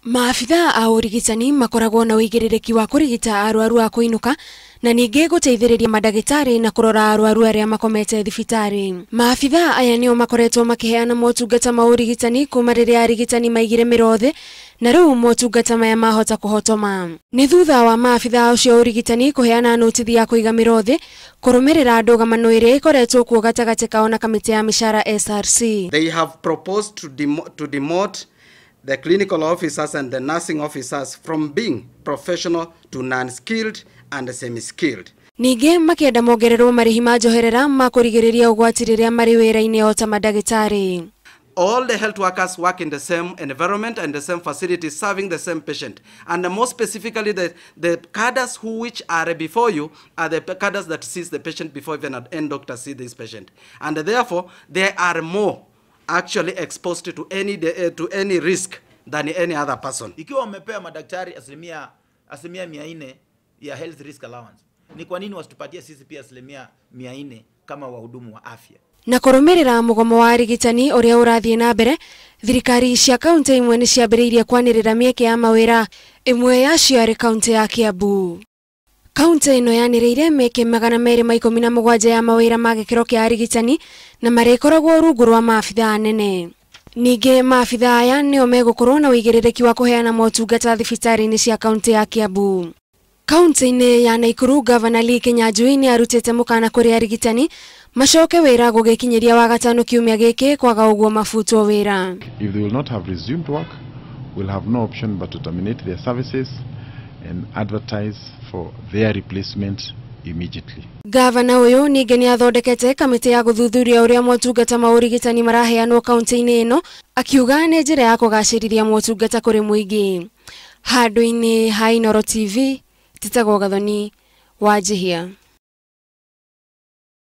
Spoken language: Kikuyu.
Maabithaa a ũrigitani makoragwo na ũigĩrĩrĩki wa kũrigita arwaru a kũinũka na ningĩ gũteithĩrĩria mandagĩtarĩ na kũrora arwaru arĩa makomete thibitarĩ. Maabithaa aya nĩo makoretwo makĩheana motungata ma ũrigitani kuma rĩrĩa arigitani maigire mĩro thĩ na rĩu motungata maya mahota kũhotoma. Nĩ thutha wa maabithaa ũcio ũrigitani kũheana notithi ya kũiga mĩro thĩ kũrũmĩrĩra ndũgamano ĩrĩa ĩkoretwo kuo gatagatĩ kao na kamĩtĩ ya mĩcara SRC. They have proposed to demote the clinical officers and the nursing officers from being professional to non-skilled and semi-skilled. Ningĩ makĩenda mongererwo marĩhi ma njoherera ma kũrigĩrĩria ũgwati rĩrĩa marĩ wĩra-inĩ o ta mandagĩtarĩ. All the health workers work in the same environment and the same facility, serving the same patient. And more specifically, the cadres which are before you are the cadres that sees the patient before even an end doctor sees this patient. And therefore, they are more actually exposed to any risk than any other person. Ikiwa wamepea madaktari 400% ya health risk allowance, ni kwa nini wasitupatie sisi pia 400% kama wahudumu wa afya? Na kũrũmĩrĩra mũgomo wa arigitani ũrĩa ũrathiĩ na mbere, thirikari cia kaunti imwe nĩ ciambĩrĩirie kwanĩrĩra mĩeke ya mawĩra, ĩmwe yacio arĩ kaunti ya Kiambu. Kaunti ĩno yanĩrĩire mĩeke 217 ya mawĩra ma gĩkĩro kĩa arigitani na marĩkoragwo rungu rwa maabithaa anene. Ningĩ maabithaa aya nĩo megũkorwo na ũigĩrĩrĩki wa kũheana motungata thibitarĩ-inĩ cia kaunti ya Kiambu. Kaunti-inĩ ya Nakuru, Gavana Lee Kinyanjui nĩ arutĩte mũkana kũrĩ arigitani macoke wĩra gũgĩkinyĩria wagatano kiumia gĩkĩ kwaga ũguo mabutwo wĩra. If they will not have resumed work, we'll have no option but to terminate their services and advertise for their replacement immediately. Gavana ũyũ ningĩ nĩ athondekete kamĩtĩ ya gũthuthuria ũrĩa motungata ma ũrigitani maraheanwo kaunti-inĩ ĩno, akiuga nĩ njĩra ya kũgacĩrithia motungata kũrĩ mũingĩ. Handũ-inĩ ha Inooro TV, Titagwo Gathoni wa Njihia.